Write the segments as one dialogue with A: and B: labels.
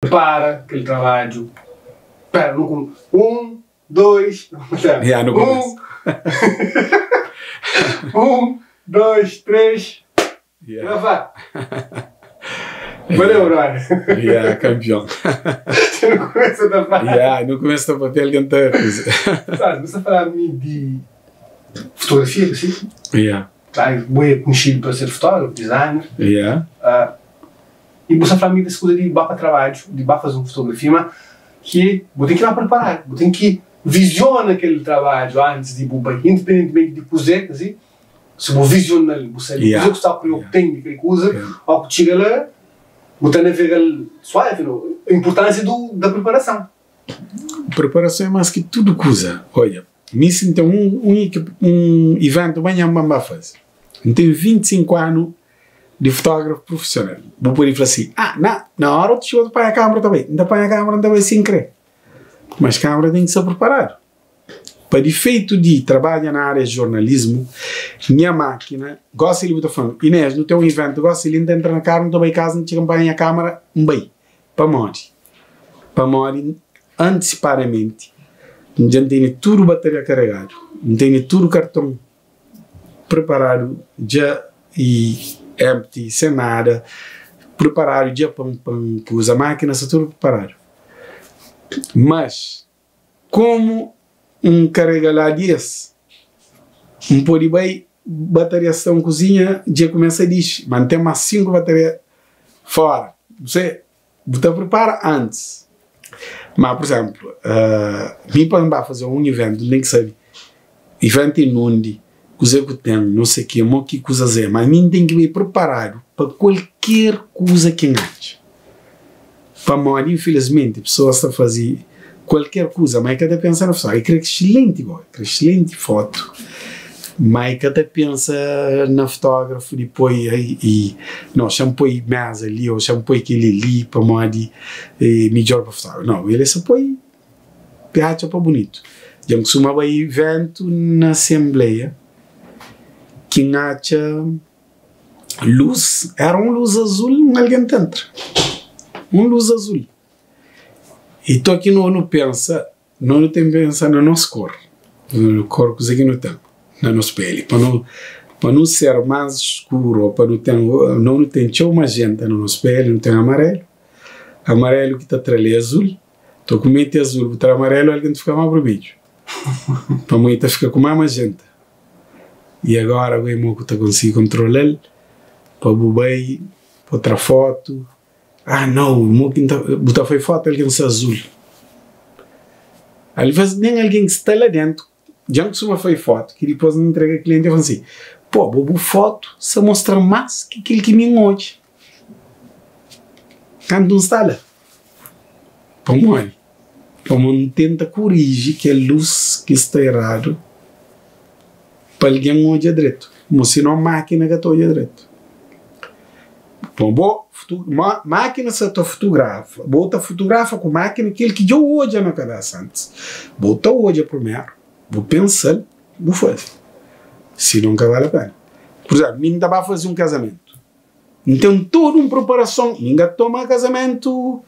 A: Prepara kel trabadju. Pera, nu kum. 1, 2,
B: Ya, nu kumesa.
A: 1, 2, 3,
B: Ya.
A: grava! Valeu, brother!
B: Ya, kanpion.
A: Nu kumesa ta fala.
B: Ya, nu kumesa ta papia algen ta kuza.
A: Sabe, bu sta fala mi di fotografia, si?
B: Ya.
A: Claro, bu é konxidu pa ser fotógrafu, designer.
B: Ya.
A: I bu sta fla mi des kuza di ba pa trabadju, di ba faze un fotografia, ma ki bu ten ki ba preparadu, bu ten ki viziona kel trabadju antis di bu bai, independentimenti di kuze, si si bu vizional, bu sabe kuze ku sta kre obten di kel kuza, o ku txiga la, bu ta navegal suavi, no? Inpurtansia du da preparason.
B: Preparason é mas ki tudu kuza. Odja, mi si N ten un un un iventu manhan pa N ba faze, N ten 25 anu di fotógrafu prufisional. Bu pode fla si, ah, na, na óra otus txeu ta panha kâmera ta bai. N ta panha kâmera, N ta bai sin kre. Mas kâmera ten ki sta pruparadu. Pa difeitu di trabadja na ária di jornalismu, nha mákina, gósi li bu ta fla-m, Inês, nu ten un iventu gósi li, N ta entra na karu, N ta bai kaza, N txiga, N panha nha kâmera, N bai. Pamodi? Pamodi antisipadamenti N dja N tene tudu bataria karegadu, N tene tudu karton Preparadu dja i empty sen nada preparadu dja pa N uza makina sta tudu preparadu mas komu N karega la di es N podi bai bataria sta un kuzinha dja kumesa dixi ma N ten mas 5 bataria fora Bu ta pripara antis. Ma pur izemplu, mi pa N ba faze un iventu, N ten ki sabe iventu é nundi, kuze ku ten, no se ke, mo ki kuzas é. Ma mi N ten ki bai priparadu pa kualker kuza ki N atxa. Pamodi infilismenti pesoas ta faze kualker kuza, ma e ka ta pensa na fotógrafu. E kre exsilenti bo, e kre exsilenti fotu. Ma e ka ta pensa na fotógrafu di poi i no xa-m poi meza li o xa-m poi keli li pamodi e midjor pa fotógrafu. No, el e sa poi pa e atxa pa bunitu. Dja N kustuma bai iventu na asenbleia ki N atxa lus, era un lus azul un algen ta entra, un lus azul. I to ki no nu pensa. No nu ten pensa na nos kor, kor kuze ki nu ten na nos peli pa nu pa nu ser mas skuru o pa nu ten no nu ten txeu magenta na nos peli nu ten amarelu, amarelu ki ta tra-l é azul, to ku meti azul bu tra amarelu algen ta fika ma brumedju pamodi ta fika ku ma magenta i agora bo é mo ku ta konsigi kontrola-l pa bu bai pa tra fotu. Ah nau, mo ki nta, bu ta fai foto algen sa azul. Alvês nen algen ki sta la dentu, dja N kustuma fai foto ki dipôs N ntrega klienti, el fla si, po, bo bu foto sa mostra más ki kel ki mi N odja kantu N sta la. Pamodi? Pamodi N tenta koriji kel lus ki sta eradu pa algen odja dretu, mo sinon mákina ka ta odja dretu. Bon, bo mákina sa ta fotografa, bo ta fotografa ku mákina kel ki dja odja na kabesa antis. Bo ta odja primeru, bo pensa-l, bu faze. Sinon ka bali pena. Pur izénplu, mi N ta ba faze un kazamentu, N ten tudu un preparason, mi N ka toma kazamentu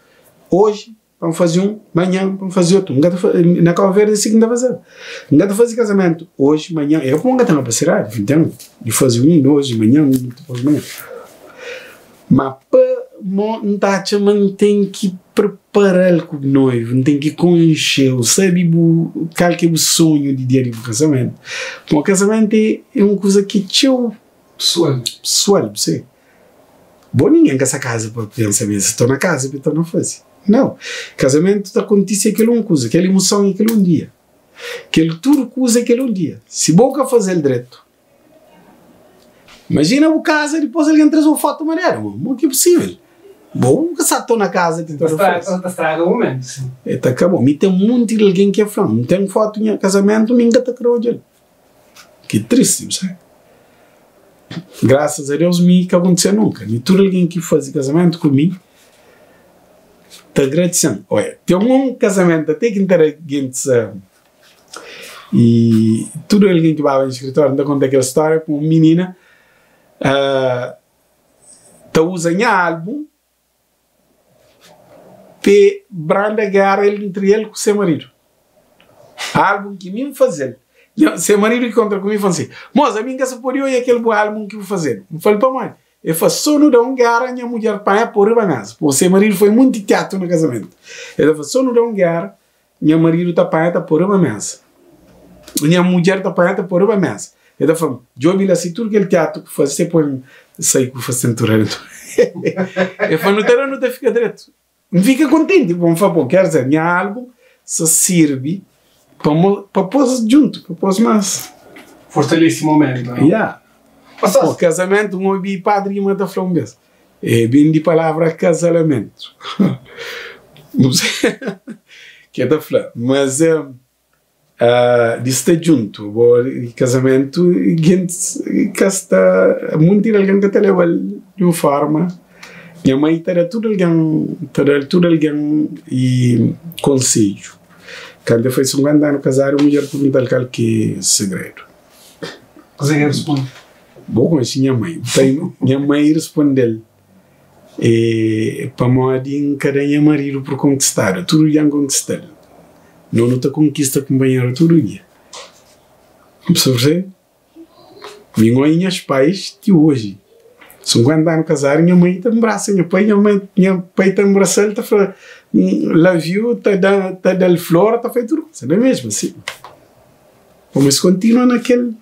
B: oji, Pa N faze un, manhan pa N faze otu. N ka ta fa, na Kau Verdi é si ki N ta fazeba. N ka ta faze kazamentu oji, manhan. É pamodi N ka ten kapasidadi, N ten di faze un oji, manhan, dipôs manhan. Ma pa mo N ta atxa ma N ten ki prepara-l ku noivu, N ten ki konxe-u, sabe bu kal ki é bu sonhu di dia di bu kazamentu. Pamodi kazamentu é un kuza ki txeu
A: Pesoal.
B: Pesoal, bu sabe. Bo ningen ka sa kaza pa pensa ma es sta na kaza pa e ta na faze. Nau. Kazamentu ta kontise kel un kuza, kel imuson e kel un dia. Kel tudu kuza e kel un dia. Si bo ka fazel dretu, imajina bu kaza dipos algen traze un fotu manera, mo, mo ki pusivel? Bo ka sa to na kaza ki ta na faze.
A: Ta straga mumentu, si.
B: E ta kaba. Mi ten munti di algen ki fla-m, N ten fotu nha kazamentu mi N ka ta kre odja-l. Ki tristi, bu sabe? Grasas a Deus mi ka akontise nunka. Mi tudu algen ki faze kazamentu ku mi ta agradise-m. Oia, ten un kazamentu ate ki N ta da gentis i tudu algen ki baba na skritóriu N ta konta kel stória ku un minina ta uza nha álbun. Pe branda géra el ntri el ku se maridu. Álbun ki mi N faze-l. Se maridu ki kontra ku mi fla-m si, Mos, ami N ka sa pode oia kel bu álbun ki bu faze-l. N fla-l, Pamodi? El fla, Sô nu da un géra, nha mudjer panha pô riba méza. Pô, se maridu foi monti tiatu na kazamentu. El ta fla, Sô nu da un géra, nha maridu ta panha ta pô riba méza. Nha mudjer ta panha ta pô riba méza. El ta fla-m, Djobe la si tudu kel tiatu ku faze, se poi-m sai ku faze sentura dentu. El fla, Nu ta da, nu ta fika dretu. N fika kontenti, pô, N fla, pô, ker dizer, nha álbun sa sirbi pa mo, pa pô-s djuntu, pa pô-s más.
A: Fortalese momentu, no?
B: Ya. Pô, kazamentu, N obi padri Guimã ta fla un bes, e ben di palavra kazalamentu. N sei ke ta fla, mas di sta djuntu, bo kazamentu gentis ka sta, munti di algen ka ta leba-l di un forma, nha mai ta da tudu algen, ta da tudu algen i konsedju, kantu el fai 50 anu kazadu mudjer pergunta-l kal ki é segredu.
A: Kuzê ki el responde?
B: Bo konxe nha mai, nha mai responde-l. E pamodi N ka da nha maridu pur konkistadu, tudu dia N konkista-l. No nu ta konkista kunpanheru tudu dia. Bu sta persebi? Mi N oia nhas pais ti oji. 50 anu kazadu, nha mai ta nbrasa nha pai, nha mai, nha pai ta nbrasa-l, ta fla love you, ta da, ta da-l flor, ta fai tudu kuza. Na mesmu asin. Pamodi es kontinua na kel.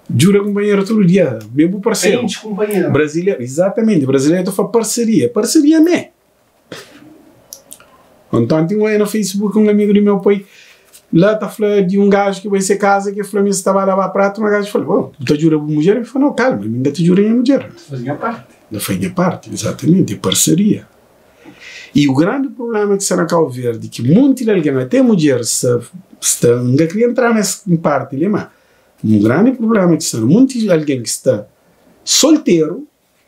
B: Djuda kunpanheru tudu dia, ben bu parseru.
A: Frenti kunpanheru.
B: Brasileru, izatamenti, brasileru ta fla parseria, parseria mé. Ontonti N oia na Facebook un amigu di meu pai la ta fla di un gaju ki bai se kaza ki fla mi sta ba laba pratu, ma gaju fla, oh, bu ta djuda bu mudjer? El fla, no, kalma, mi N ka ta djuda nha mudjer.
A: N ta faze nha parti.
B: N ta faze nha parti, izatamenti, é parseria. I u grandi prublema ki sta na Kau Verdi ki monti di algen, ate mudjeris sta, sta, N ka kria entra nes parti li, ma Un grandi prubléma ki sta na monti algen ki sta solteru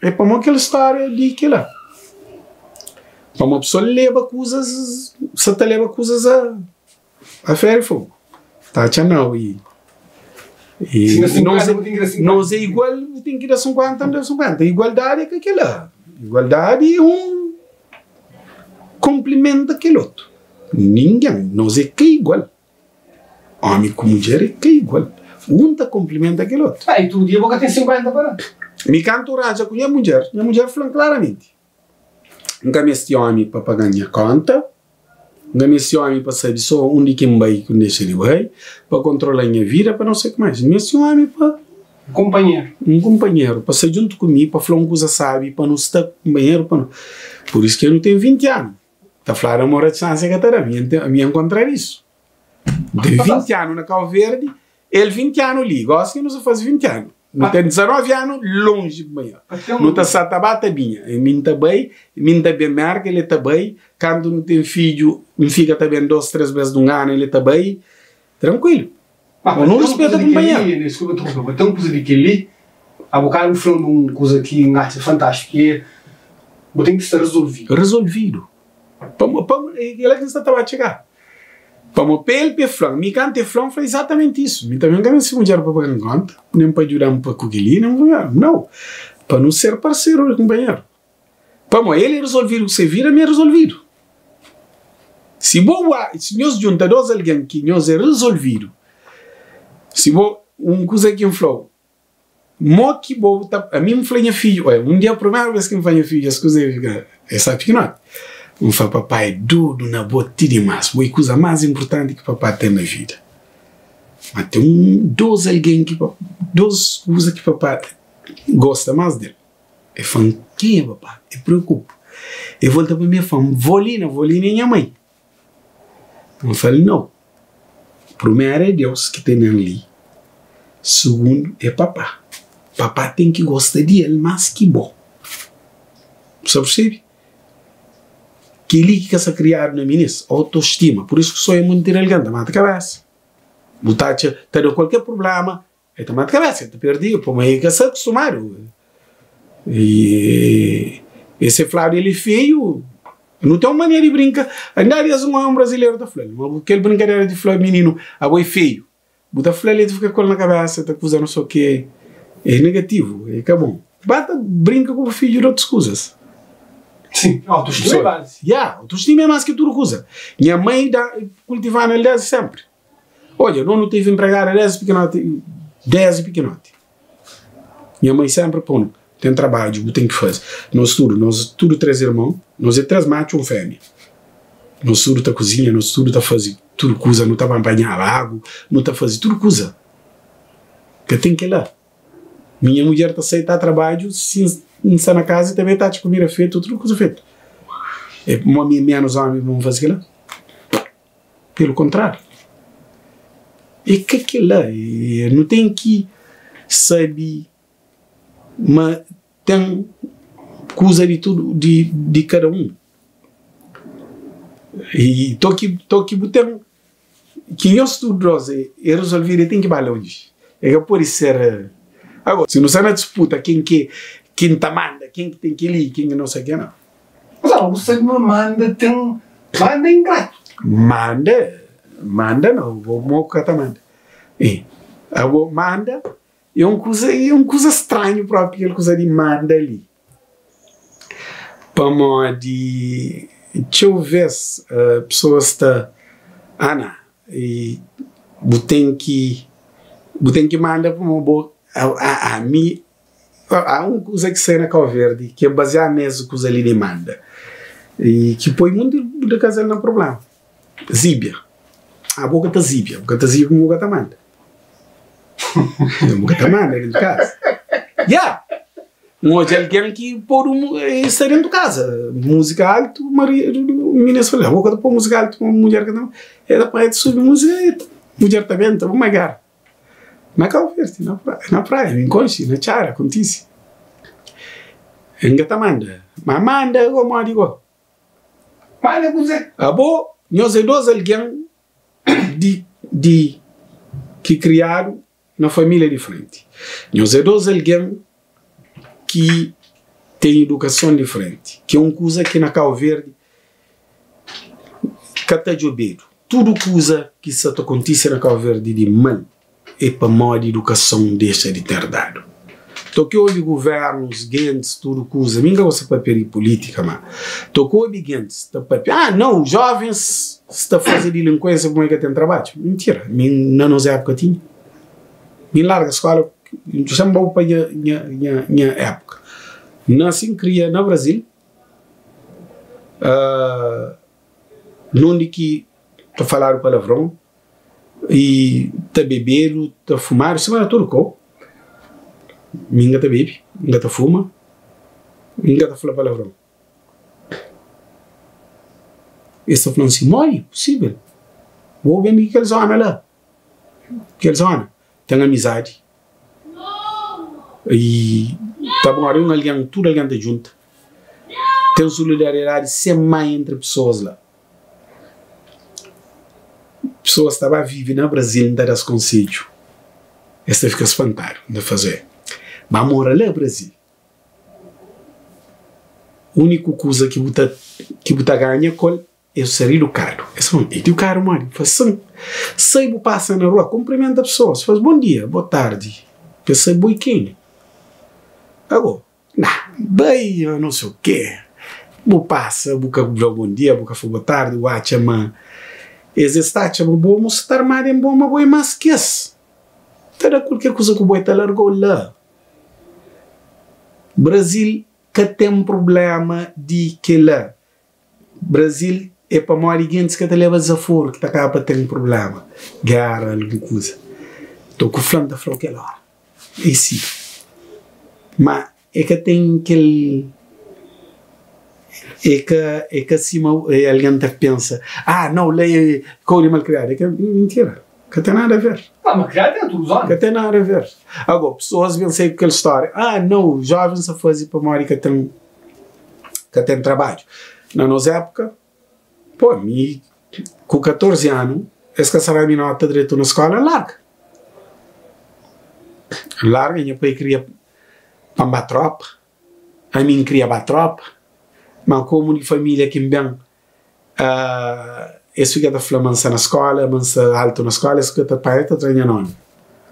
B: é pamodi kel stória di kila. Pamodi pesoa leba kuzas, sa ta leba kuzas a a feru i fogu. Ta atxa nau i
A: Si na 50 bu ten ki da 50.
B: Nos é igual, bu ten ki da 50, N da 50. Igualdadi é ka kila. Igualdadi é un konplimenta kel otu. Ningen, nos é ka igual. Omi ku mudjer é ka igual. Un ta konplimenta kel otu.
A: Ah, i tudu dia bo ka ten 50 pa da?
B: Mi kantu raja ku nha mudjer, nha mudjer fla-m klaramenti, N ka meste omi pa paga-m nha konta, N ka meste omi pa sabe so undi ki N bai ku N dexa di bai, pa kontrola-m nha vida, pa nau se ki mais. N meste un omi pa.
A: Un kunpanheru.
B: Un kunpanheru pa sta djuntu ku mi, pa fla un kuza sabi, pa nu sta kunpanheru, pa nu. Pur isu ki nu ten 20 anu. Ta fladu amor a distansia ka ta da, mi ami N kontra disu. N ten 20 anu na Kau Verdi, el 20 anu li, gosi ki nu sta fazi 20 anu. Nu ten 19 anu lonji di manha. Nu ta sa ta ba ta binha. Mi N ta bai, mi N ta ben Merka, el ta bai. Kantu nu ten fidju, N fika ta ben dos, tres bes di un anu, el ta bai. Trankuilu.
A: Ma
B: Nu rispeta kunpanheru.
A: Desculpa interromper, ma ten un kuza di kel-li, abokadu fla-m un kuza ki N atxa fantástiku, ki é bu ten ki sta rezolvidu.
B: Rezolvidu. Pamo, pamo, é kel-la ki N sta ta ba txiga. Pamo pa el pa e fla-m, mi kantu e fla-m, N fla izatamenti isu. Mi tanbe N ka meste mudjer pa paga-m konta, nen pa djuda-m pa ku kel-li, nen pa, nau. Pa nu ser parseru di kunpanheru. Pamo el é rezolvidu ku se vida, mi é rezolvidu. Si bo si nhos djunta dos algen ki nhos é rezolvidu, si bo, un kuza ki N fla-u, mo ki bo ta, ami N fla nha fidju, oia, un dia primeru bes ki N fla nha fidju es kuza, el fika, el sta pikinoti, N fla, papai é dodu na bo ti dimas, bo é kuza más inpurtanti ki papá ten na vida. Ma ten un, dos algen ki, dos kuza ki papá gosta más del. El fla-m, Ken é papá? El preokupa. El volta pa mi el fla-m, Volina, Volina é nha mãe. N fla-l, Nau. Primeru é Deus ki tene-m li, sugundu é papá. Papá ten ki gosta di el más ki bo. Bu sta persebe? Kel-li ki ka sta kriadu na minis, autostima. Pur isu ki sonha monti di algen ta mata kabésa. Bu ta atxa, ta da kualker prubléma, El ta mata kabesa, el ta perdi, pamodi el ka sta akustumadu. I e se fladu el e feiu, nu ten un manera di brinka. Ainda di es un omi brazileru ta fla-l, ma kel brinkadera di fla mininu abo e feiu, bu ta fla-l el ta fika ku el na kabesa, ta kuza no so ke, e negativu, e ka bon. Ba ta brinka ku bu fidju di otus kuzas.
A: Sim, autoestima é base.
B: Yeah, autoestima é mais que tudo coisa. Minha mãe dá, cultivava ele desde sempre. Olha, não teve empregada desde pequenote, desde pequenote. Minha mãe sempre põe, tem trabalho, tem que fazer. Nós tudo três irmãos, nós é três machos e um fêmea. Nós tudo tá cozinha, nós tudo tá fazendo tudo coisa, não tá banhar água, não tá fazendo tudo coisa. Que tem que ir lá. Minha mulher tá aceitar trabalho, se está na casa e também tá de comida feita, tudo coisa feita. É, homem menos homem vão fazer lá. Pelo contrário. E que que lá? E não tem que saber, mas tem coisa de tudo, de cada um. E tô que tem que eu estudo e resolver tem que ir longe. É que pode ser. Agora, se não está na disputa, quem que quem tá manda, quem que tem que ir, quem que não sei o que, não.
A: Mas não, você me manda, tem. Manda ingrato.
B: Manda não, vou mocar tá manda. E, eu manda, é um coisa estranho próprio, aquele coisa de manda ali. Para de. Deixa eu ver, pessoas está. Ana, e tem que mandar para uma boa. A mim, há uma coisa que sai na Cabo Verde, que é baseada nessa coisa ali de manda. E que põe muito de casal no problema. Zíbia. A boca está zíbia. A boca está zíbia como a boca está manda. A boca está manda dentro de casa. Yeah! Hoje alguém que pôr um, está dentro de casa. Música alto, Maria, menina fala, a boca está pôr música alto, uma mulher que não. É da praia de subir música, mulher também, tá uma guerra. Na Cabo Verde, na praia, em Conchi, na Chara, acontece. Engata manda. Mas manda, como digo.
A: Manda, você.
B: Abo, nós é dois alguém de que criaram na família diferente. Nós é dois alguém que tem educação diferente. Que é uma coisa que na Cabo Verde, catajobeiro. Tudo coisa que se acontece na Cabo Verde de mal é para modo de educação deixa de ter dado. Tô que houve governos, gentes, tudo coisa. Minha gosta papel de política, mas tô que houve gentes, tá papel. Ah, não, os jovens está fazendo delinquência como é que tem trabalho. Mentira, mim na nossa época tinha. Mim larga a escola, chama para minha época. Nasci cria no Brasil. Onde que tá falar o palavrão e tá beber, tá fumar, isso era tudo com. Minha tá bebe, minha tá fuma, minha tá fala palavrão. Eles estão falando assim, mãe, possível. Vou vender aquela zona lá. Aquela zona. Tem amizade. E tá bom, um alguém, tudo alguém tá junto. Tem solidariedade sem mais entre pessoas lá. Pessoas estavam a viver no Brasil, não dá conselho. Esse fica espantado de fazer. Mas mora lá no Brasil. A única coisa que você ganha com é ser educado. É só educado, mano. Faz assim. Se você passa na rua, cumprimenta pessoas. Faz bom dia, boa tarde. Pensa boi quem? Agora, não, bem, eu não sei o quê. Vou passa, vou bom dia, vou boa tarde, vou chamar. Esse está chamando bom, mas está armado em bom, mas boi mais que esse. Tá qualquer coisa que o boi tá largou lá. Brasil que tem problema de que lá. Brasil é para morrer gente que te leva desaforo, que tá cá para ter um problema. Guerra, alguma coisa. Tô com o flanco da flor aquela hora. E sim. Mas é que tem aquele. É que acima alguém te pensa, ah, não, lei é mal criada. É que é mentira. Que tem nada a ver.
A: Ah, mas criada é tudo
B: Que tem nada a ver. Agora, pessoas vêm com aquela história. Ah, não, jovens só fazem para morrer que tem trabalho. Na nossa época, pô, me, com 14 anos, esse que será a minha nota direito na escola, larga. Larga, minha pai queria para a tropa, a mim queria para a tropa, mas como de família que bem, esse fica da mansa na escola, mansa alto na escola, esse fica da pai tá treinando nome.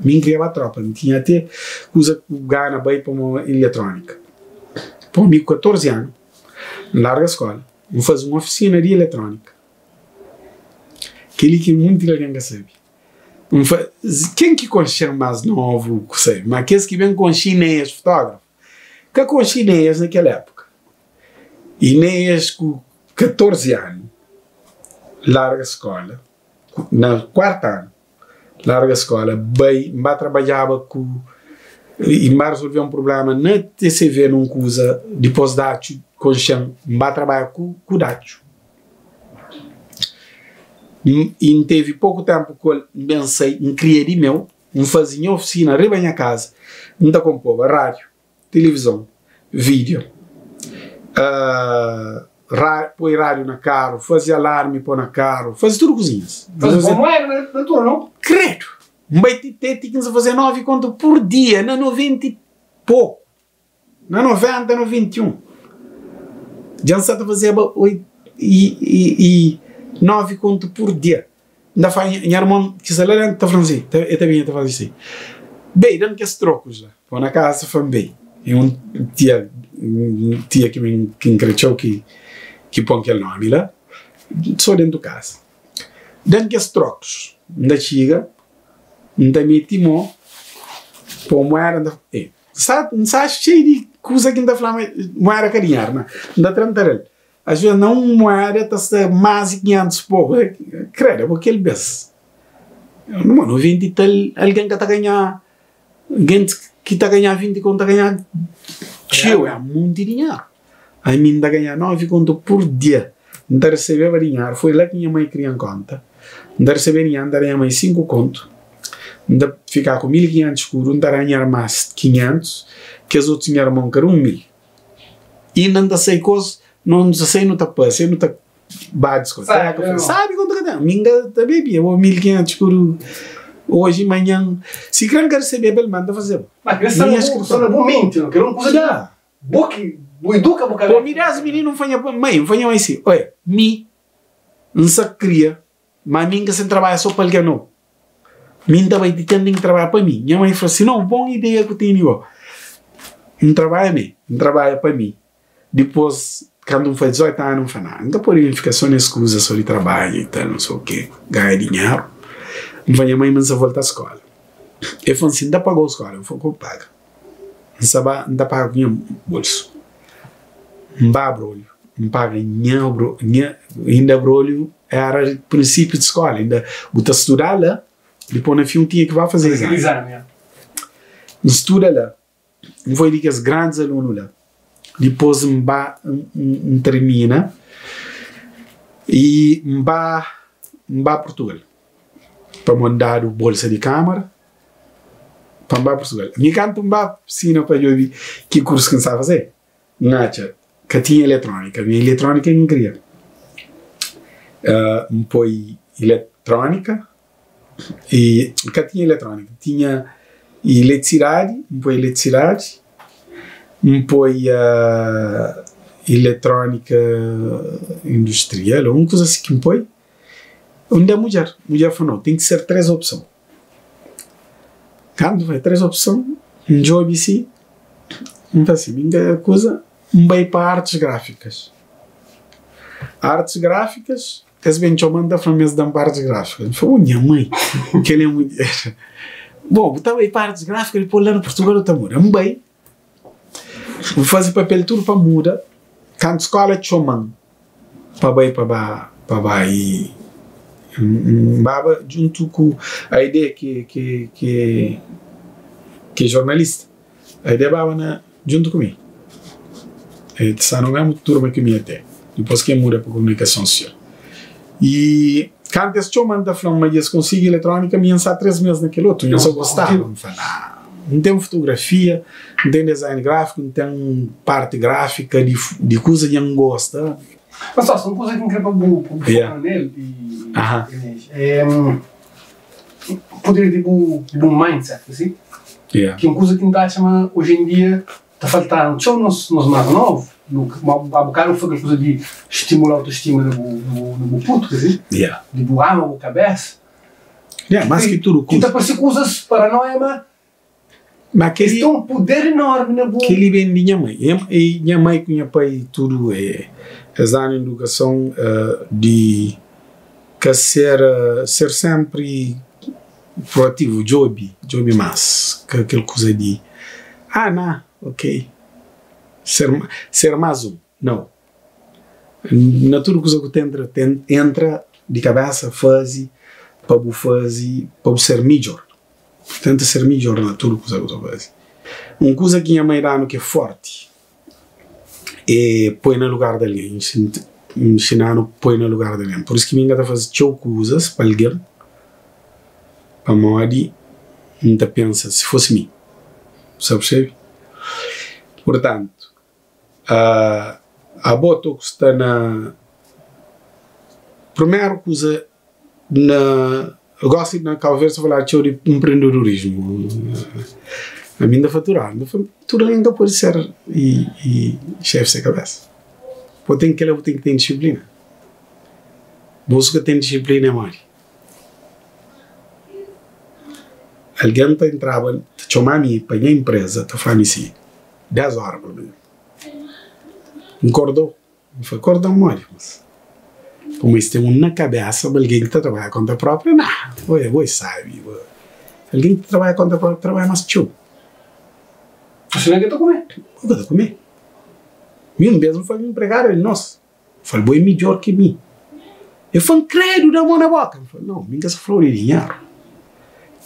B: Mim queria para a tropa, não tinha até coisa que gana bem para uma eletrônica. Pô, me com 14 anos. N larga skola, N faze un ofisina di eletrónika. Kel-li ki munti algen ka sabe. N fa, ken ki konxe-m más novu ku sabe, má kes ki ben konxe Ineias fotógrafu, ka konxe Ineias na kel épuka. Ineias ku 14 anu larga skola, na kuartu anu, larga skola bai, N ba trabadjaba ku, N ba rezolve un prubléma na TCV nun kuza, dipôs Datxu konxe-m, N ba trabadja ku Datxu. I N tevi poku ténpu ku el, N ben sai, N kria di meu, N faze nha ofisina riba nha kaza, N ta konpoba rádiu, tilivizon, vídiu, poi rádiu na karu, faze alarmi poi na karu, faze tudu kuzinhas.
A: Faze komu éra na altura, nau?
B: Kredu! N bai ti te ti ki N sa faze 9 kontu pur dia na 90 i poku. Na 90, 91, dja N sa ta fazeba 8 i 9 kontu pur dia. N ta fla nha irmon ki sta la déntu, ta fla-m si, el ta binha ta faze si, Bey, da-m kes trokus la. Pô na kasa, fla-m, Bey, e un tia, un tia ki mi ki N kre txeu ki ki pô-m kel nómi la, so déntu kasa. Da-m kes trokus. N ta txiga, N ta mete mô, pô muéda, N ta fla, Ê. Sa N sa xei di kuza ki N ta fla ma mueda ka dinheru na N ta tra N ta da-l As ves na un mueda ta sta mas di 500 poku Kredu abo kel bes Numa 90 i tal algen ka ta ganha Gentis ki ta ganha 20 kontu ta ganha txeu é monti dinheru Ami N ta ganha 9 kontu pur dia N ta resebeba dinheru Foi la ki nha mai kria-m konta N ta resebe dinheru N ta da nha mai 5 kontu N ta fika ku 1500 skudu, N ta da nha irmas 500, kes otus nha irmon kada un 1000. Inda N ta sai kos, no ta sai no ta pasia, no ta ba diskoteka, sabi konta ka ten. Mi N ka ta bebi, abo 1500 skudu oji, manhan, si kre N ka resebeba el, ma N ta fazeba.
A: Ma kre sta na bu menti, no kre un kuza di bo ki bu iduka bu kabesa.
B: Po mi des mininu N fla nha mai, N fla nha mai si, oia, mi N sa kria Ma mi N ka sen trabadja so pa algen no. Mi N ta bai ti ten ten ki trabadja pa mi. Nha mai fla si, no, bon ideia ku tene bo. N trabadja me, N trabadja pa mi. Dipos, kantu N faz 18 anu, N fla, na, N ka pode ben fika so nes kuza so di trabadja i tal, no sei o ke, ganha dinheru. N fla nha mai ma N sa volta skola. El fla-m si, N ta pagau skola. N fla, ko paga. N sa ba, N ta paga ku nha bolsu. N ba abrolhu, N paga nha nha, inda abrolhu era prinsipiu di skola, inda bu ta studa la, dipos na fin bu tinha ki ba faze izami. N studa la, N foi di kes grandis alunu la, dipos N ba, N termina i N ba, N ba Purtugal, pamodi N dadu bolsa di kamara. Pa N ba Purtugal. Mi kantu N ba sina pa djobe ki kursu ki N staba faze, N atxa ka tinha iletrónika. Mi iletrónika ki N kria. N poi iletrónika i ka tinha iletrónika, tinha iletrisidadi, N poi iletrisidadi, N poi iletrónika industrial, un kuza si ki N poi. N da mudjer, mudjer fla no, ten ki ser 3 opson. Kantu fla 3 opson, N djobe si, N fla si, mi N ka kuza, N bai pa artis grafikas. Artis grafikas, es ben txoma-m ta fla-m es da-m pa artis grafikas. N fla, oh nha mai, kel é mudjer. Bon, bu ta bai pa artis grafikas, dipôs la na Purtugal bu ta muda. N bai, N faze papel tudu pa muda, kantu skola txoma-m pa bai pa ba pa bai N baba djuntu ku Aide ki ki ki ki é jornalista Aide baba na djuntu ku mi el ta sta na mesmu turma ki mi ate dipôs ki el muda pa komunikason sosial i kantu es txoma-m ta fla-m ma dja es konsigi eletrónika mi N sta 3 mês na kel otu N sa gostaba N fla nah N ten fotografia N ten design gráfiku, N ten parti gráfika di di kuza dja N gosta.
A: Mas só, un kuza ki N kre pa bu pa bu foka nel i é puder di bu di bu mindset, asi? Ki un kuza ki N ta atxa ma oji en dia ta faltanu txeu nos nos más novu, nu a bokadu nu fla kel kuza di stimula autostima na bu na bu putu, asi? Di bu ama bu kabesa.
B: Mas ki tudu
A: kuza. Ki ta parse kuzas paranoia ma.
B: Ma
A: Es
B: kel-li
A: ten un puder enormi na bu.
B: Kel-li ben di nha mai. I nha mai ku nha pai tudu es da-nu idukason di ka ser ser sénpri proativu, djobe, djobe más, ka kel kuza di ah na, ok, ser ser más un, nau. Na tudu kuza ku ta entra, entra di kabésa, faze pa bu faze, pa bu ser midjór. Tenta ser midjór na tudu kuza ku ta faze. Un kuza ki nha mai da-nu ki é fórti é poi na lugar di algen. Nxina-nu poi na lugar di algen. Pur isu ki mi N ka ta faze txeu kuzas pa algen pamodi N ta pensa si fosi mi. Bu sta persebe? Purtantu, abo to ku sta na primeru kuza. Na gosi na Cabo Verde ta faladu txeu di empreendedorismo ami nta faturadu nta fla tudu algen ka pode ser i xefi se kabesa bo ten kila bu ten ki ten disiplina bo si ka ten disiplina é modi algen ta entraba ta txoma mi pa nha empresa ta fla mi si 10 ora pa manha N kordau. N fla, Korda modi? Mas pamodi es ten un na kabesa ma algen ki ta trabadja konta propria, nah, bo é, bo é sabi, bo. Algen ki ta trabadja konta propria trabadja mas txeu.
A: Asi nen ka ta kume.
B: Bo ka ta kume. Mi un bes N fla un empregadu di nos, N fla-l, bo é midjor ki mi. El fla-m, Kredu, da mo na boka. N fla, Nau, mi N ka sta fla-u di dinheru.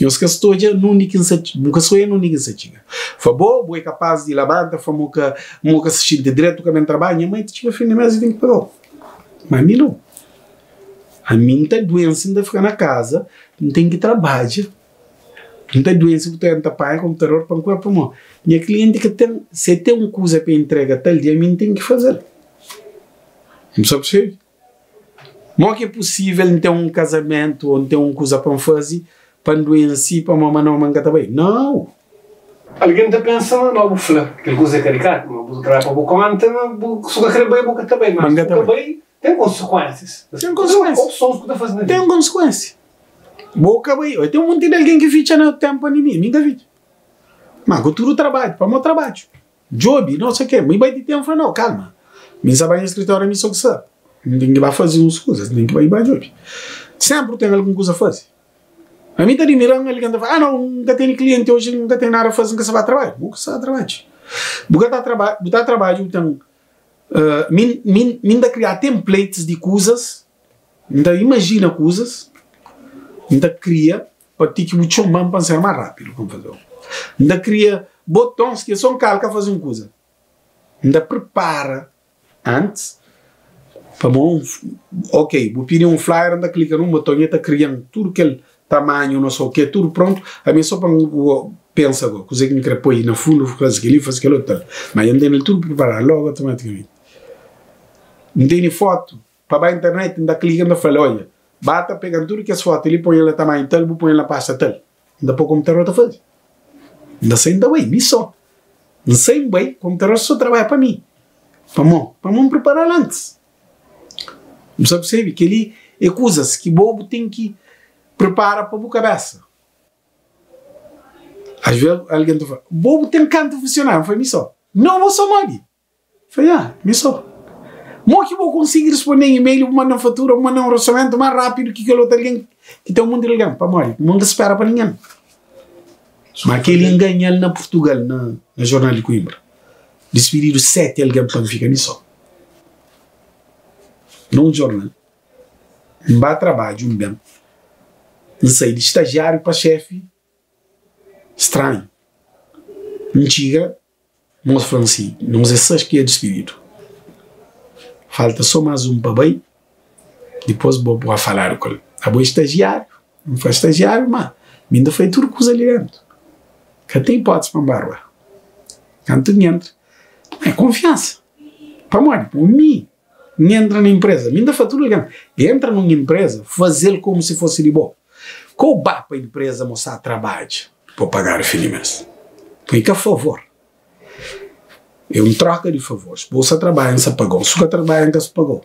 B: Nhos ka sta odja nunde ki N sa bu ka sta odja nunde ki N sa txiga. Fla, Bo, bu é kapaz di labanta, fla mo ka mo ka sa xinti dretu, ka ben trabadja, nha mai ta txiga fin di mes i ten ki paga-u. Ma ami nau. Ami N ta duense, N ta fika na kaza, N ten ki trabadja. N ta duense, bu ta N ta panha konputador pa N kume pamodi nha klienti ka ten, si el ten un kuza pa el ntrega tal dia, ami N ten ki faze-l. Bu sa persebe? Mo ki é pusível N ten un kazamentu ô N ten un kuza pa N faze pa N duense pamodi ma nau ma N ka ta bai? Nau!
A: Algen ta pensa ma no bu fla kel kuza é karikatu, ma bu ta trabadja pa bu konta, ma bu su ka kre bai bu ka ta bai, ma su ka bai ten konsekuensias.
B: Ten konsekuensia.
A: Opsons ku ta faze na vida.
B: Ten konsekuensia. Bo ka bai, ten monti di algen ki fitxa na tempu pandemia, mi ka fitxa. Ma ku tudu trabadju, pamo trabadju. Djobi, no sei ke, mi bai di ten fla no, kalma, mi sa bai nha skritório mi so ki sa, mi ten ki ba fazi uns kuzas, mi ten ki bai ba djobi. Sempri ten algun kuza fazi. Ami ta dimiran algen ta fla, ah no, N ka tene klienti oji, N ka ten nada fazi, N ka sa ba trabadju. Bu ka sa trabadju. Bu ka ta trabadju, bu ta trabadju, bu ten, mi, mi, mi N ta kria templates di kuzas, N ta imajina kuzas, N ta kria Pa ti ki bu txoma-m pa N ser más rápidu pa N faze-u. N ta kria botons ki é sô N kalka faze un kuza. N ta pripara antis pa bo. Ok, bu pidi un flyer, N ta klika na un boton i el ta kria-m tudu kel tamanhu, no sô ke, tudu prontu. Ami é sô pa N pensa go kuzê ki N kre poi na fundu, faze kel-li, faze kel otu tal. Ma dja N tene-l tudu priparadu logu otomatikamenti. N tene fotu. Pa ba internet N ta klika N ta fla-l odja ba ta pega-m tudu kes fotu li poi-l na tamanhu tal bu poi-l na pasta tal N ta poi komputador ta faze N ta sai N ta bai mi so N sai N bai komputador so trabadja pa mi pamo pamo N pripara-l antis Bu sa persebe kel-li é kuzas ki bo bu ten ki pripara pa bu kabesa Às ves algen ta fla bo bu ten kantu funsionáriu N fla mi so Nau bo so modi. Fla, Ya, mi so. Mo ki bo konsigi responde-m email, bu manda-m fatura, bu manda-m orsamento más rápidu ki kel otu algen ki ten un monti di algen? Pamodi? Bo ka spera pa ningen. Ma kel-li N ganha-l na Purtugal, na na Jornal di Coimbra. Dispididu seti algen pa N fika mi so. Na un jornal. N ba trabadju, N ben. N sai di stajiáriu pa xefi. Stranhu. N txiga. Nos fla-m si, nos é sais ki é dispididu. Falta so más un pa bai, dipôs bo bo faladu ku el. Abo é stajiáriu? N fla, stajiáriu? Má mi N ta fai tudu kuza li déntu. Ka ten ipótisi pa N ba rua. Kantu N entra, é konfiansa. Pamodi? Pamodi mi N entra na inpreza, mi N ta fla tudu algen, entra nun inpreza, faze-l komu si fosi di bo. Ka bu ba pa inpreza mostra trabadju pa bu pagadu fin di mes. Poi ka favor. É un troka di favores. Bo sta trabadja, N sta pagau. Si bu ka trabadja, N ka sta pagau.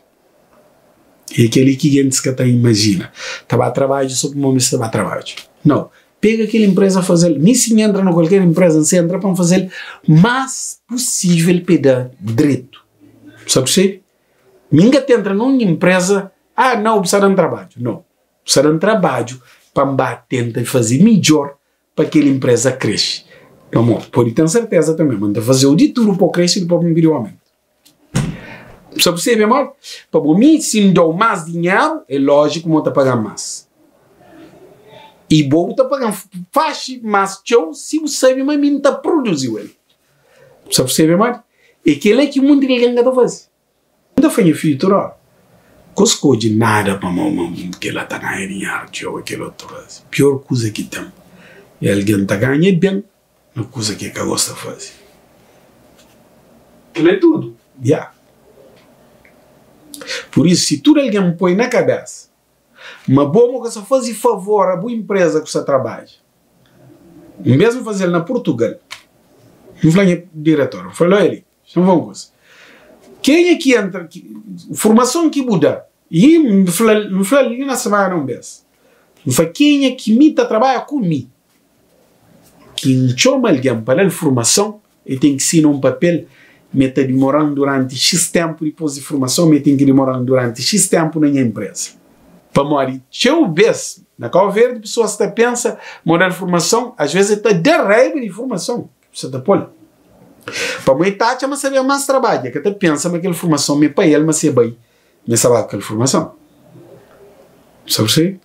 B: É kel-li ki gentis ka ta imajina. Ta ba trabadju so pamodi mi sta ba trabadju. Nau. Pega kel empresa fazel, mi si N entra na kualker empresa N sa entra pa N fazel mas pusível pa e da dretu. Bu sa persebi? Mi N ka ta entra na un empresa, ah nau bu sa da-m trabadju. Nau, bu sa da-m trabadju pa N ba tenta faze midjor pa kel empresa kresce. Pamodi, pode ten serteza tanbe ma N ta fazeu di tudu pa bu kresce dipos pa N pidi-u aumentu. Bu sa percebe amor? Pabia mi si N dau mas dinheru, é lójiku ma bu ta pagan mas. I bo bu ta pagan faxi mas txeu si bu sabe ma mi N ta produziu el. Bu sa percebe amor? É kila ki munti di algen ka ta faze. N ta fla nha fidju tudu ora, Ka skodje nada pamodi ma kila ta ganha dinheru txeu, kel otu ta faze. Pior kuza ki ten é algen ta ganha ben na kuza ki el ka gosta faze.
A: Kel-la é tudu.
B: Ya. Pur isu, si tudu algen poi na kabésa ma bo mo ka sta faze favor a bu inpreza ku sta trabadja, N mesmu faze-l na Purtugal, N fla nha diretor, N fla-l, Oeli, xa-m fla un kuza, kenha ki entra, formason ki bu da, i N fla-l, N fla-l li na semana un bes, N fla, kenha ki mi ta trabadja ku mi, Ki N txoma algen pa da-l formason, el ten ki sina un papel ma el ta dimora-m duranti xis ténpu dipôs di formason, ma el ten ki dimora-m duranti xis ténpu na nha inpréza. Pamodi txeu bês, na Kau Verdi, pesoas ta pensa ma bu da-l formason, asvês el ta da raiba di formason ki bu sta ta pô-l. Pamodi el ta atxa ma sta ben más trabadju, el ka ta pensa ma kel formason ma é pa el, ma si el bai, ma el sta ba ku kel formason. Bu sta persebi?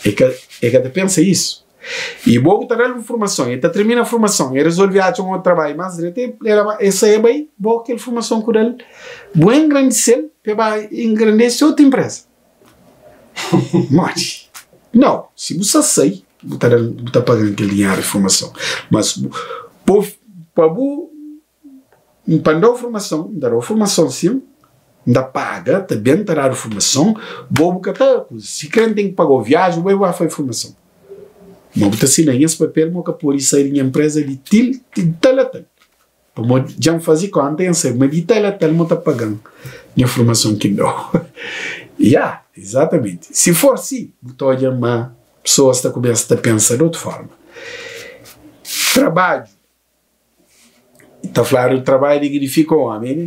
B: E ka, e ka ta pensa isu. I bo bu ta da-l un formason, e ta tirmina formason, e rezolve atxa un otu trabadju más dretu, e, e, e sai e bai, bo kel formason ku da-l, bu engrandise-l pa e ba engrandese otu inpreza. Modi? Nau, si bu sa sai, bu ta da-l, bu ta paga-l kel dinheru di formason. Mas bu, bu, pa bu N pa N da-u formason, N ta da-u formason sin, N ta paga, ta ben ta dadu formason, bo bu ka ta, si kre N ten ki paga-u viaji, bo e ba fai formason. Ma bu ta sina nhas papel ma bu ka pode sai di nha npreza di til ti tal a tal, pamodi dja N faze konta i N sabe ma di tal a tal ma bu ta paga-m nha formason ki N da-u. Ya, izatamenti. Si for si, bu ta odja ma pesoas ta kumesa ta pensa di otu forma. Trabadju. Ta fladu trabadju dignifika omi, ne?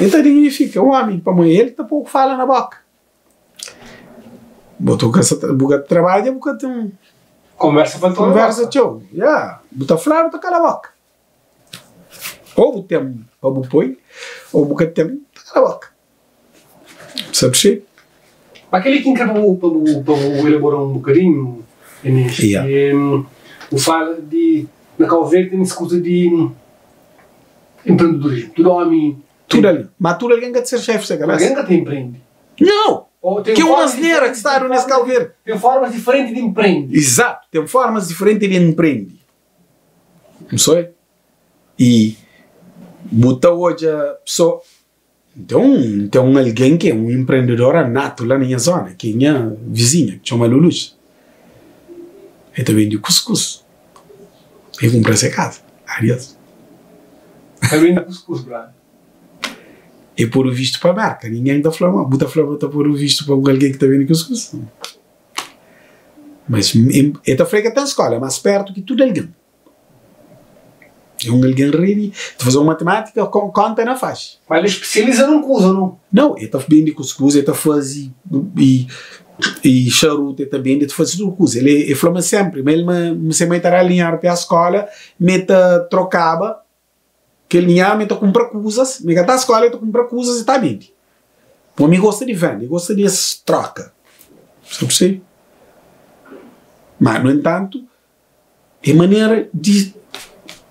B: El ta dignifika omi pamodi el ta pô fala na boka. Bo tu ka sa ta bu ka trabadja bu ka ten
A: Konversa pa tola
B: konversa txeu. Ya, bu ta fladu ta kala boka. Ou bu ten pa bu poi ou bu ka ten ta kala boka. Sabe si?
A: Pa kel-li ki N kre pa bu, pa bu, pa bu elabora un bokadinhu, Enes,
B: Yeah.
A: é bu fala di na Kau Verdi ten es kuza di empreendedorismu. Tudu ómi
B: Tudu
A: ten,
B: algen. Ma tudu algen ka ta ser xéfi se
A: tudu
B: kabésa.
A: algen ka ta empreende.
B: Nau!
A: Ô ten
B: Ki é un
A: formas
B: asnera ki
A: diferenti, ten
B: stadu nes
A: formas
B: Kau
A: di,
B: Verdi.
A: ten formas diferenti di empreende.
B: Izatu, ten formas diferenti di empreende. N soi? I bu ta odja pesoa. Nton, ten un algen ki é un enprendedora natu la na nha zóna, ki é nha vizinha, ki txoma Luluxa. El ta bende kuskus. El kunpra se kaza. Arias.
A: Ta bende kuskus, brother.
B: El podu vistu pa Merka. Ningen ta fla ma bu ta fla ma ta podu vistu pa un algen ki ta bende kuskus? Mas el ta fla el ka ten skóla, el más pértu ki tudu algen. É un algen rei di ta faze un matimátika konta na faxi.
A: Mas el spesializa nun kuza no?
B: Nau, el ta bende kuskus, el ta faze i xarutu el ta bende, el ta faze tudu kuza. El el fla ma senpri ma el ma se mai ta dal dinheru pa skola, ma el ta trokaba kel dinheru ma el ta kunpra kuzas, ma el ka ta skola el ta kunpra kuzas el ta bende. Un omi gosta di vende, el gosta di es troka. Sa persebi? Ma nu entantu É manera di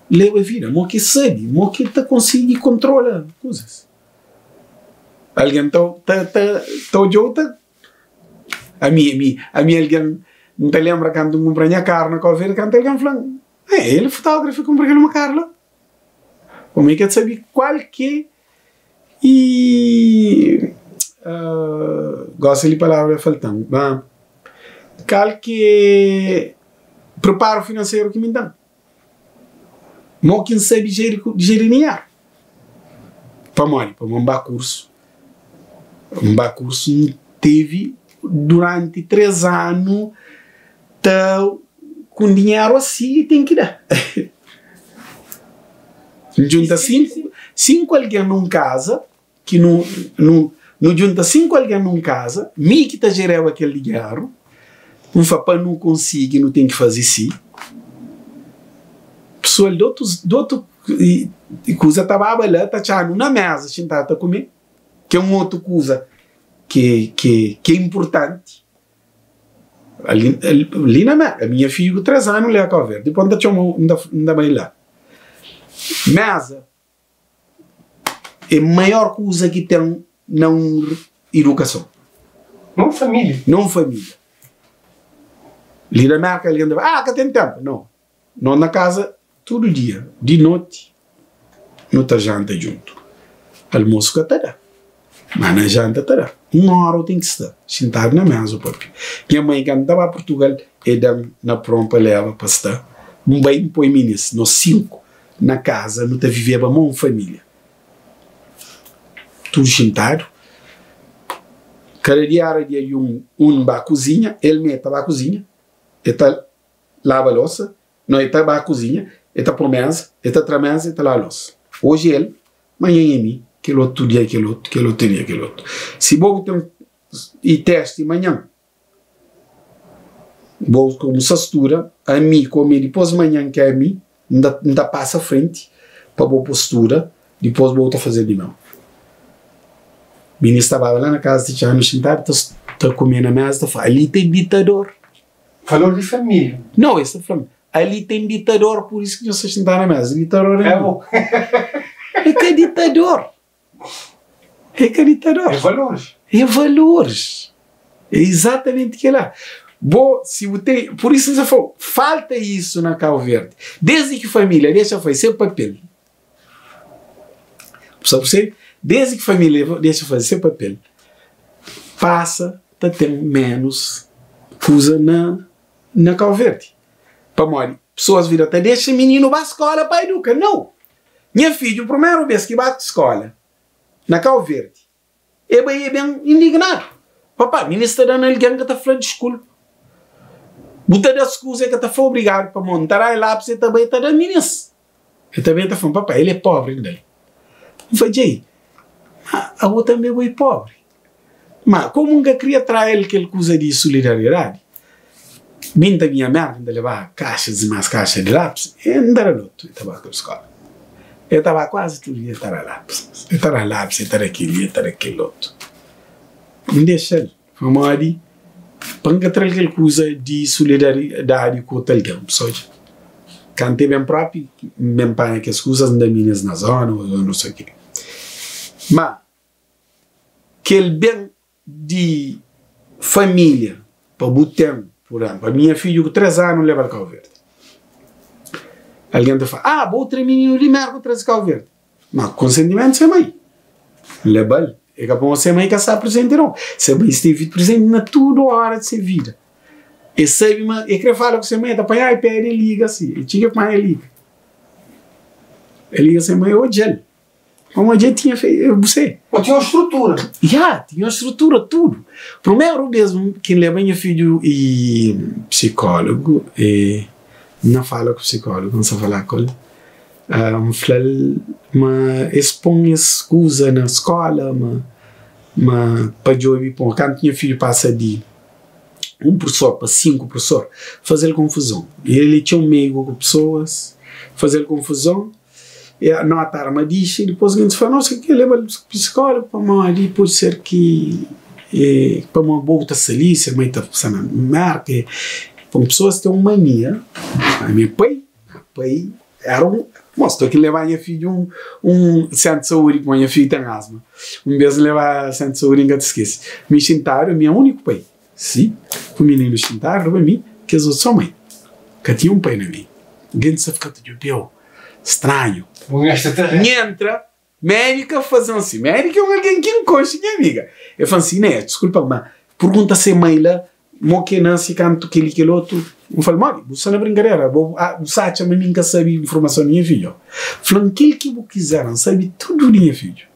B: leba vida, mo ki sabi, mo ki ta konsigi kontrola kuzas. Algen ta ta ta ta odjau ta ami ami ami algen N ta lenbra kantu N kunpra nha karu na Kau Verdi kantu algen fla-m eh el fotógrafu ki kunpra kel uma karu la. Omi ka ta sabi kual ki e gosi li palavra falta-m ma kal ki e Preparo finanseru ki mi dan. Mo ki N sabi jeri jeri dinheru. Pamodi? Pamodi N ba kursu. N ba kursu N tevi duranti 3 anu. Ta ku dinheru asi ten ki da. N djunta 5 5 algen nun kaza ki nu nu nu djunta 5 algen nun kaza mi ki ta jereba kel dinheru N fla pa nu konsigi nu ten ki faze si. Pesoal di otus di otu kuza ta baba la ta txanu na meza xintadu ta kume ki é un otu kuza ki ki ki é inpurtanti. Ali, li na Merka, minha fidju ku 3 anu li a Cabo Verde, dipôs N ta txoma-u, N ta, N ta bai la. Meza é maior kuza ki ten na un idukason.
A: Na un família.
B: Na un família. Li na Merka algen ta fla, ah, ka ten ténpu. Nau. Nos na kaza tudu dia, di noti, nu ta janta djuntu. Almosu ka ta da, ma na janta ta da. Un óra u ten ki sta xintadu na méza u papia. Nha mai kantu N ta ba Purtugal, e da-m na pron pa leba pa sta. N bai N poi minis, nos sinku na kaza, nu ta viveba ma un família. Tudu xintadu. Kada dia éra dia di un, un ba kuzinha, el mê ta ba kuzinha, e ta. laba losa, no e ta ba kuzinha, e ta po meza, e ta tra meza, e ta laba losa. Oji el, manhan e mi, kel otu dia kel otu, kel otu dia kel otu. Si bo bu ten i testi manhan, bo kumsa studa, ami ku ami dipos manhan ki ami, N ta N ta pasa frenti pa bo po studa, dipos bo ta faze di meu. Minis ta baba la na kaza ti txanu xintadu ta ta kume na meza ta fla, ali ten ditador.
A: Valor di família.
B: Não, es ta fla-m, ali ten ditador, pur isu ki nhos sta xintadu na mesa. Ditador é
A: É
B: mi.
A: bo.
B: É ka ditador. É ka ditador.
A: É valores.
B: É valores. É exatamente kel-la. Bo, si bu ten, pur isu N ta fla-u, falta isu na Cabo Verde. Desdi ki família dexa faze se papel, bu sta percebe? Desdi ki família dexa faze se papel, pasa ta ten ménus kuza na na Kau Verdi. Pamodi pesoas bira ta dexa mininu ba skóla pa eduka. Nau! Nha fidju, primeru bês ki ba skóla na Kau Verdi, e bai e ben indignadu. Papá, mininu sta da na algen ka ta fla diskulpa. Bu ta da skuza e ka ta fla obrigadu pamodi N ta da-l lápis e ta bai e ta da minis. El ta ben ta fla-m, Papá, el é póbri inda. N fla, Djei, ma abo tanbe bo é póbri. Ma, komu N ka kria tra el kel kuza di solidariedadi, mi N ta binha Mérka, N ta leba kaxas i más kaxa di lápis, N ta da-l otu, el ta ba kel skóla. El ta ba kuazi tudu dia, el ta da lápis, el ta da lápis, el ta da kel-li, el ta da kel otu. N dexa-l, pamodi pa N ka tra-l kel kuza di solidariedadi ku otu algen. Sô dja, kantu el ben própi, N ben panha kes kuzas, N da minis na zóna ô no sei o ke. Ma, Kel ben di familia pa bu ten, pur exemplu, ami nha fidju ku 3 anu N lebal Kau Verdi. Algen ta fla, ah, bo tra mininu di Merka bu traze Kau Verdi. Ma ku konsentimentu se mai. N lebal, e ka pamodi se mai ka sta presenti nau. Se mai stevi presenti na tudu ora di se vida. E sabi ma e kre fala ku se mai, e ta panha iPad e liga si, e txiga panha e liga. E liga se mai, odja-l. Pamodi dja tinha feito, bu se.
A: Bo tinha un strutura.
B: Ya, tinha un strutura, tudu. Primeru bes ki N leba nha fidju i psikólogu, e N na fala ku psikólogu, N sta fala ku el, N fla-l ma es pon es kuza na skóla ma ma pa djobe pon. Kantu nha fidju pasa di un pursor pa sinku pursor, faze-l konfuzon. El é txeu meigu ku pesoas, faze-l konfuzon. E nota arma dixi, dipôs gentis fla, nos ki leba-l psikólogu pamodi pode ser ki e pamodi bo bu ta sta li, se mai ta sta na Merka, e pon pesoas ten un mania, ami pai, pai era un, mos to ki leba nha fidju un un sentru di saúdi pamodi nha fidju ten asma, un bes N leba sentru di saúdi N ka ta skese, mi xintadu ami é úniku pai, si, ku mininu xintadu riba mi, kes otu so mai, ka tinha un pai na mi, gentis ta fika ta djobe-u. Stranhu.
A: Un extraterrestre.
B: N entra, médika faze-m si. Médika é un algen ki N konxe, nha amiga. El fla-m si, Inês, diskulpa-m, ma purgunta se mai la mo ki el nase, kantu kel-li, kel otu. N fla-l, Modi, bu sta na brinkadera? Bo bu sa atxa ma mi N ka sabe informason di nha fidju? Fla-m kel ki bu kizer, N sabe tudu di nha fidju.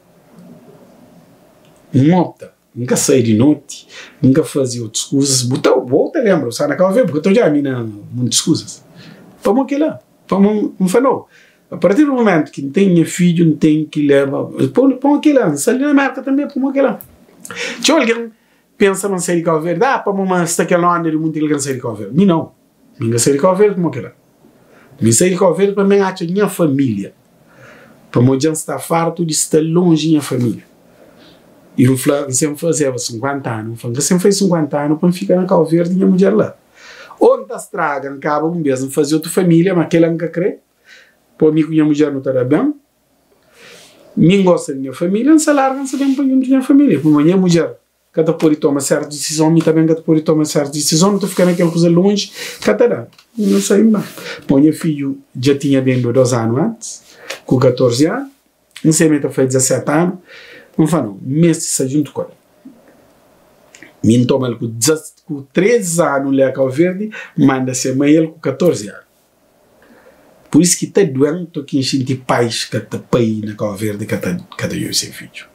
B: N opta. N ka sai di noti, N ka faze otus kuzas. Bu ta, bo ta lenbra, bu sta na Cabo Verde, bu ka ta odja mi na muntis kuzas. Pamo kila? Pamo N fla, no, a partir di mumentu ki N ten nha fidju, N ten ki leba, pamo kila? N sta li na Merka tanbe, pamo kila? Txeu algen pensa ma N sai di Cabo Verde, ah, pamo ma sta kel onda di munti algen sai di Cabo Verde. Mi nau, mi N ka sai di Cabo Verde pamo kila. Mi sai di Cabo Verde pa mi atxa nha familia. Pamodi dja N sta fartu di sta lonji nha família. I N fla, N sen fazeba 50 anu, N fla, N ka sen faze 50 anu pa N fika na Kau Verdi nha mudjer la. Ô N ta straga, N kaba un bês, N faze otu família, ma kela N ka krê, pô mi ku nha mudjer nu ta da ben. Mi N gosta di nha família, N sa larga, N sa ben pa djuntu nha família, pamodi nha mudjer ka ta pode toma sertu disizon, mi tanbe N ka ta pode toma sertu disizon, nu ta fika na kel kuza lonji, ka ta da. N sai N ba. Bon, nha fidju dja tinha bendu dos anu antis, ku 14 anu, N sai mi ta fai 17 anu, N fla no, N meste sta djuntu ku el. Mi N toma-l ku ku 13 anu la Kau Verdi, N manda se mai el ku 14 anu. Pur isu ki ta duen to ki N xinti pais ka ta pai na Kau Verdi ka ta ka ta djobe se fidju.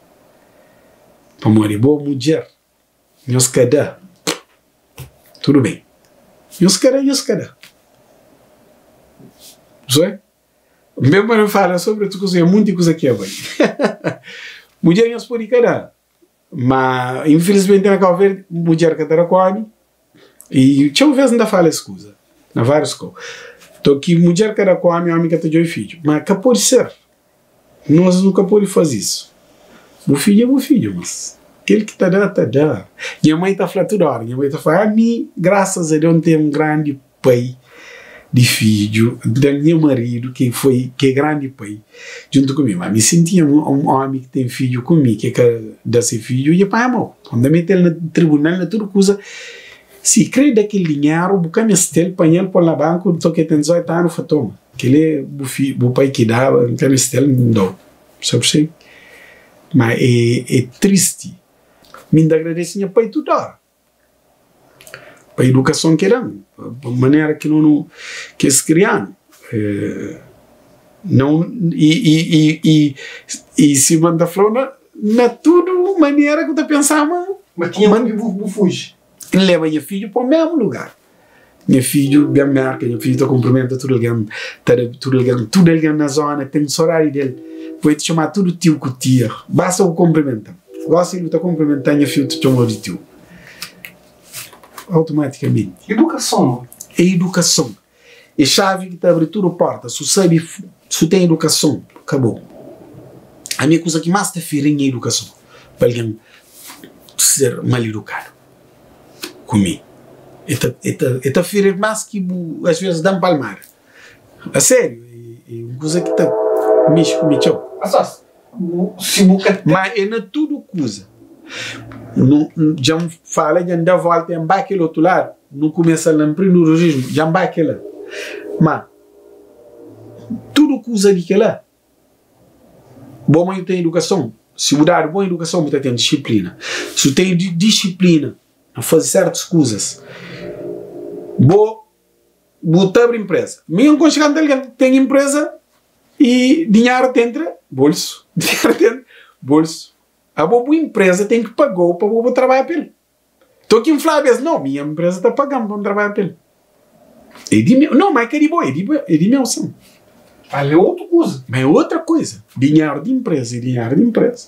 B: Pamodi bo mudjer nhos ka da tudu ben. Nhos ka da nhos ka da. Zoe? N ben pa N fala sobri otu kuza, é munti kuza ki é bai. Mudjer nhos podi ka da, ma infilismenti na Kau Verdi mudjer ka ta da ku omi. I txeu vez N ta fala es kuza na várius kau. To ki mudjer ka da ku omi, omi ka ta djobe fidju. Ma ka pode ser. Nos nu ka pode faze isu. Bu fidju é bu fidju, mas kel ki ta da, ta da. Nha mai ta fla tudu ora, nha mai ta fla, ami, grasas a Deus, N ten un grandi pai di fidju, N ten nha maridu ki foi, ki é grandi pai djuntu ku mi. Ma mi si N tinha un omi ki ten fidju ku mi, ki ka da se fidju, nha pai amau. N ta mete-l na tribunal, na tudu kuza. Si krê da kel dinheru, bu ka meste-l, panha-l, pô-l na banku, nton ke ten 18 anu, fla, toma, kel-li é bu fi, bu pai ki daba, N ka meste-l, N da-u. Sabe si? Ma é, é tristi. Mi N ta agradese nha pai tudu óra. Pa idukason ki da-m, pa manera ki no ki es kria-nu. Não, i, i, i, i, i sima N ta fla-u, na, na tudu manera ku ta pensa ma.
A: Ma tinha un ki bu, bu fuji.
B: N leba nha fidju pa mesmu lugar. Nha fidju ben Merka, nha fidju ta kunprimenta tudu algen, ta da tudu algen, tudu algen na zona ten sodadi del. Poi ta txoma tudu tiu ku tia, basta bu kunprimenta-m. Gosi bu ta kunprimenta-m, nha fidju ta txoma-u di tiu automatikamenti.
A: Idukason.
B: É idukason. É xavi ki ta abri tudu porta. Si bu sabe, si bu ten idukason, kabou. Ami kuza ki mas ta firi-m é idukason. Pa algen ser mal idukadu ku mi, e ta, e ta, e ta firi mas ki bu as vezes da-m palmada. A sériu, é un kuza ki ta mexe ku mi txeu.
A: Asas, bu, si bu ka ten.
B: Ma é na tudu kuza. Nu, dja N fala, dja N da volta e N ba kel otu ladu, nu kumesa na mprendedoriżmu, dja N ba kela. Ma tudu kuza di kela, bo ma nhu ten idukason, si bu dadu bon idukason bu ta ten disiplina. Si bu ten disiplina na faze sertus kuzas, bo bu ta abri inpreza. Mi N konxe kantu algen ten inpreza i dinheru ta entra bolsu, dinheru ta entra bolsu. Abo bu inpreza ten ki pagau pa bo bu trabadja pa el. To ki N flaba es, no, minha inpreza ta paga-m pa N trabadja pa el. É di meu, no, ma é ka di bo, é di bo, é di meu sin.
A: Mas é otu kuza.
B: Ma é otra kuza. Dinheru di inpreza é dinheru di inpreza.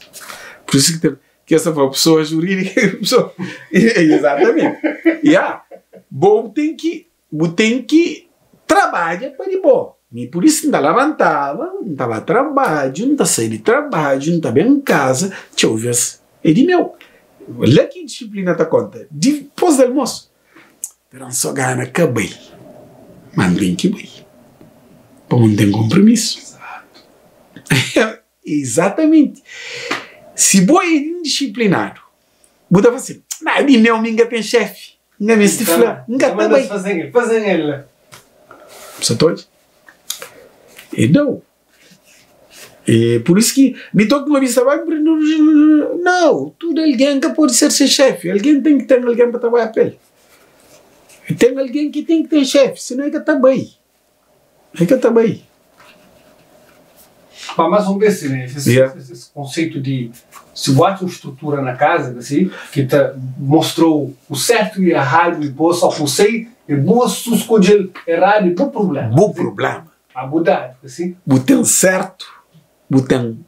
B: Pur isu ki ten, ki es ta fla pesoa jurídika i pesoa, exatamente. Ya, bo bu ten ki, bu ten ki trabadja pa di bo. Mi pur isu N ta labantaba, N ta ba trabadju, N ta sai di trabadju, N ta ben kaza, txeu ves é di meu. La ki disiplina ta konta. Dipôs di almosu, ta da-m sô gana ka bai, ma N ten ki bai, pamodi N ten konpromisu. Izatamenti. Si bo é indisiplinadu, bu ta fla sin, Má di meu mi N ka ten xéfi, N ka meste fla, N ka ta bai. Sa ta odja? E dau. E pur isu ki mi toki ma bisa bai Nau, tudu algen ka pode ser se xéfi. Algen ten ki ten algen pa trabadja pa el. Ten algen ki ten ki ten xéfi, sinon e ka ta bai. E ka ta bai.
A: Pa más un bes, esse, yeah. Esse conceito de se bota uma estrutura na casa, assim, que te mostrou o certo e errado e pô, só sei, e boa escolher errado e bom problema.
B: Bom problema.
A: A mudar, assim.
B: Bu certo, bu tem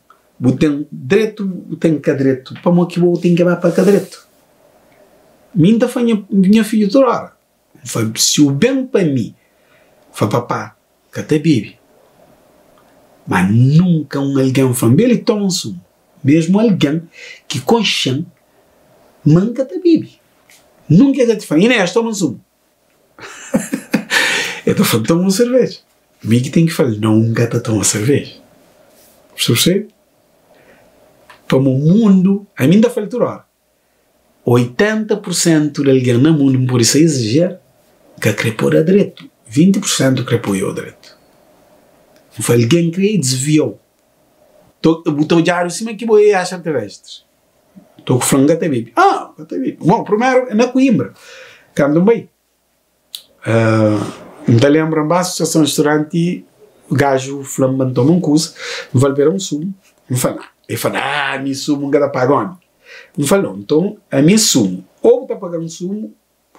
B: direito, bu tem cadreto. Para que bu tem que vai para cadreto. Minta foi minha filha toda hora. Foi se o bem para mim, foi papá, que te bebe. Mas nunca um alguém foi ele toma um sumo. Mesmo alguém que consciente, nunca te bebe. Nunca que te fala, Inês, toma um sumo. Eu estou falando, toma uma cerveja. Mim que tem que falar, nunca te toma cerveja. Percebe? Para o mundo, a mim da fala toda hora. 80% de alguém no mundo, por isso é exagero, que quer pôr a direito. 20% quer pôr o direito. Foi alguém que desviou. Botou o diário cima que boi acha terrestres. Estou com frango até bebe. Ah, até bebe. Bom, primeiro na Coimbra. Quando bem. Me lembro a associação de restaurante, o gajo flambando toma um curso, me vai beber um sumo. Me fala, ele fala, ah, me sumo um cada pagone. Me falou, então, a minha sumo, ou está pagando sumo,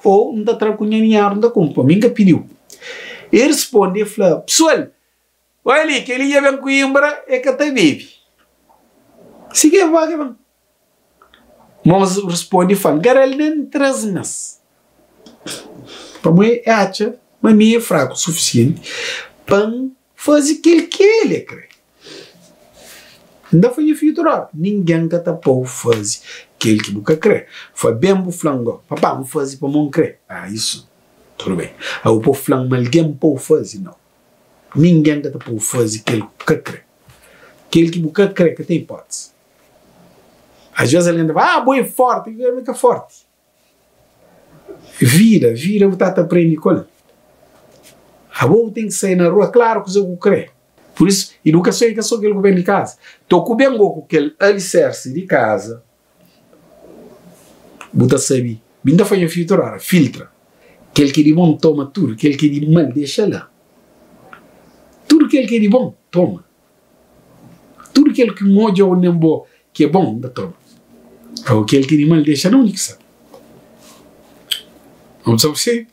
B: ou não está tracunhando, não está com, mim que pediu. Ele responde, ele fala, pessoal, olha ali, que ele ia bem Coimbra, é que até bebe. Se que vai, que vai. Mas responde, fala, cara, ele nem 3 meses. Para mim, é acha, mas mim é fraco o suficiente para fazer aquilo que ele crê. Ainda foi o futuro. Ninguém que tá pode fazer aquilo que você crê. Foi bem o flango. Papá, vou fazer para não crer. Ah, isso. Tudo bem. Ah, o povo flango, mas alguém pode fazer, não. Ninguém que tá pode fazer aquilo que você crê. Aquilo que você crê que tem hipótese. Às vezes ele ainda vai, ah, boi forte, é forte. Vira, vira, o tata aprende com ele. A boa tem que sair na rua, claro que eu creio. Por isso, educação é que só aquele que vem de casa. Estou com bem com aquele alicerce de casa. Buta sabe. Binda foi filtrar, filtra. Aquele que de bom toma tudo, aquele que de mal deixa lá. Tudo aquele que é de bom, toma. Tudo aquele que moja ou nem bom, que é bom, da toma. Aquele que de mal deixa não, que sabe. Vamos ver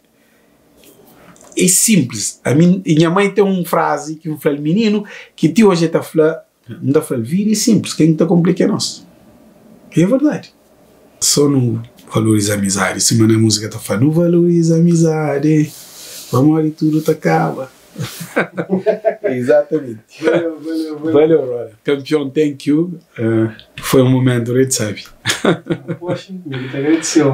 B: é simples. A minha mãe tem uma frase que me fala, menino, que ti hoje está falando, não está falando, vida é simples, quem está complica é nós. É verdade. Só não valoriza a amizade. Se a música está falando, não valoriza a amizade, vamos ali tudo tá acaba. Exatamente.
A: Valeu, valeu, valeu.
B: Valeu, brother. Campeão, thank you. Foi um momento, sabe?
A: Poxa, me agradeceu.